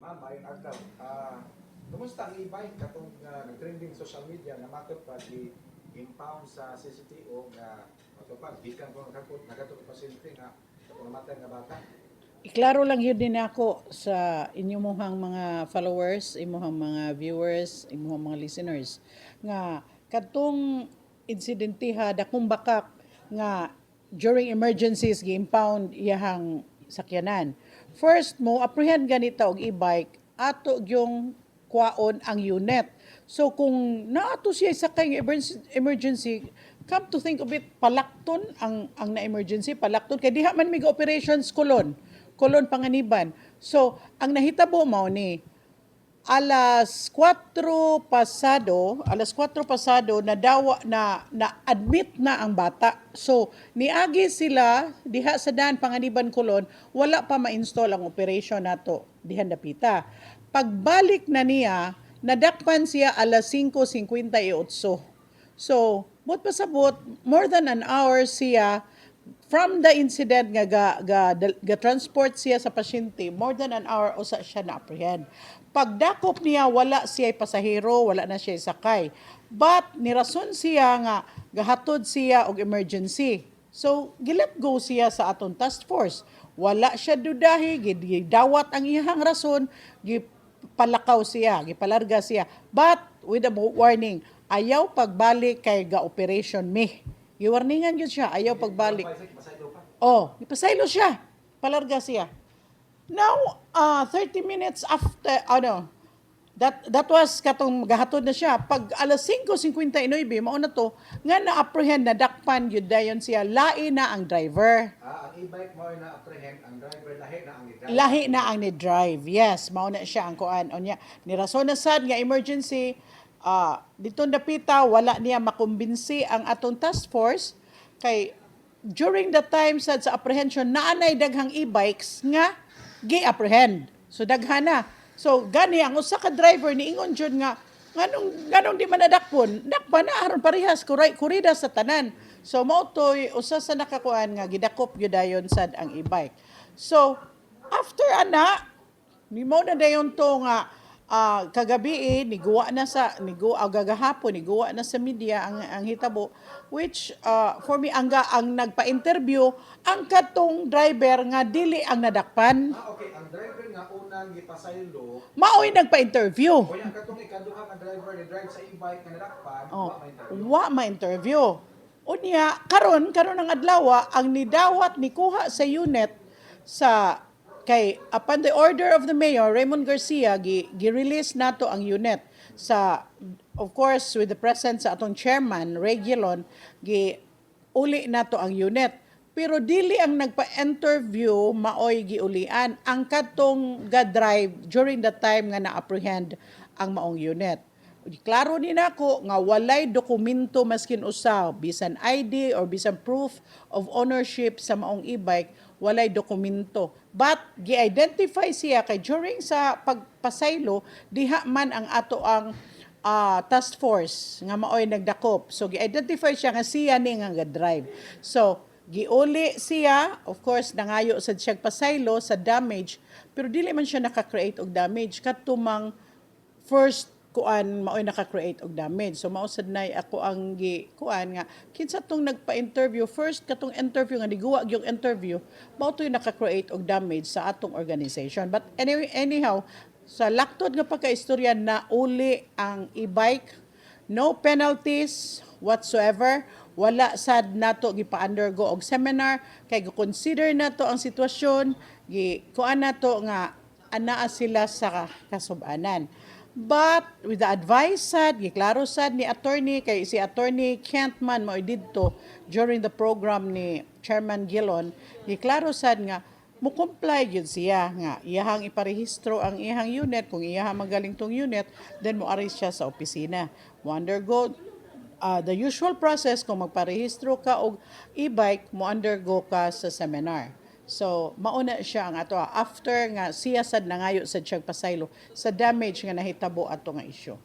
Ma'am, maayong adlaw. Kumusta ang e-bike katong nag-trending social media nga matod pa gi-impound sa CCTO nga matod pa gikan ko nagakot nagato pasyente nga katong namatay nga bata? Iklaro lang yun din ako sa inyong mga followers, imuhang mga viewers, imuhang mga listeners nga kadtong insidentiha dakong bakak nga during emergencies gi-impound iyahang sakyanan. First, mo apprehend ganita og e-bike, ato yung kwaon ang unit. So kung naato siya sakay nga emergency, come to think of it, palakton ang na-emergency, palakton kay diha man mig operations Colon. Colon Panganiban. So ang nahitabo mao ni alas 4 pasado, alas 4 pasado na dawa na na admit na ang bata. So niagi sila diha sa daan Panganiban Colon, wala pa ma-install ang operation nato diha dapita. Pagbalik na niya, nadakpan siya alas 5:58. So, buot pasabot, more than an hour siya from the incident nga ga transport siya sa pasyente, more than an hour usa siya na-apprehend. Pagdakop niya, wala siya pasahero, wala na siya sakay. But nirason siya nga gahatod siya og emergency. So, gi-let go siya sa atong task force. Wala siya dudahi, gidawat ang iyang rason, gipalakaw siya, gipalarga siya. But with a warning, ayaw pagbalik kay ga-operation mi. Giwarningan yun siya, ayaw pagbalik. Pasaylo pa. Oh, ipasaylo siya. Palarga siya. Now, 30 minutes after, ano, that was katong gahatod na siya. Pag alas 5:59, mao na to, nga na-apprehend, na dakpan yun dayon siya, lain na ang driver. Ah, ang e-bike mo na apprehend, ang driver lahi na ang gi-drive. Lahi na ang ni-drive. Yes, mao na siya ang kuan. Unya, nirason na sad nga emergency, dito dapita wala niya makumbinsi ang atong task force kay during the time sad sa apprehension naanay daghang e-bikes nga gi-apprehend. So daghan na. So gani ang usa ka driver niingon jud nga nganong di man nadakpon, dakpan na aron parehas kuray kurida sa tanan. So mao toy usa sa nakakuan nga gidakop gyud dayon sad ang e-bike. So after ana, ni mo na dayon to nga kagabi eh, niguwa na sa niguwa gagahapon niguwa na sa media ang hitabo, which for me ang nagpa-interview ang katong driver nga dili ang nadakpan. Ah, okay, ang driver nga unang gipasaylo, Maoy nagpa-interview. o yung katong ikaduha nga driver ni drive sa e-bike nga nadakpan, Oh, wa ma-interview. Wa ma-interview. Unya, karon karon ang adlaw, ang nidawat ni kuha sa unit sa kay upon the order of the mayor Raymond Garcia, gi gi-release nato ang unit sa, of course, with the presence sa atong chairman Ray Gilon, gi uli nato ang unit, pero dili ang nagpa-interview maoy giulian, ang kadtong ga-drive during the time nga na-apprehend ang maong unit. Klaro ni nako nga walay dokumento maskin usa, bisan ID or bisan proof of ownership sa maong e-bike, walay dokumento. But gi-identify siya kay during sa pagpasaylo diha man ang ato ang task force nga maoy nagdakop. So gi-identify siya nga siya ni nga ga-drive. So giuli siya, of course nangayo sad siya pasaylo sa damage, pero dili man siya naka-create og damage, kadto mang first kuan maoy naka-create og damage. So mao sad nay ako ang gi kuan nga kinsa tong nagpa-interview first, katong interview nga niguwa yung interview, mao to'y naka-create og damage sa atong organization. But anyway, anyhow, sa laktod nga pagkaistorya, na uli ang e-bike, no penalties whatsoever. Wala sad nato gipa-undergo og seminar kay consider nato ang sitwasyon, gi kuan nato nga anaa sila sa kasubanan. But with the advice sad, giklaro sad ni attorney, kay si Attorney Kentman mao didto during the program ni Chairman Gilon, giklaro sad nga mo comply gyud siya nga iyahang iparehistro ang iyahang unit. Kung iyahang magaling tong unit, then mo ari siya sa opisina, mo undergo the usual process. Kung magparehistro ka og e-bike, mo undergo ka sa seminar. So mauna siya ang ato after nga siya sad nangayo sad siya pasaylo sa damage nga nahitabo ato nga issue.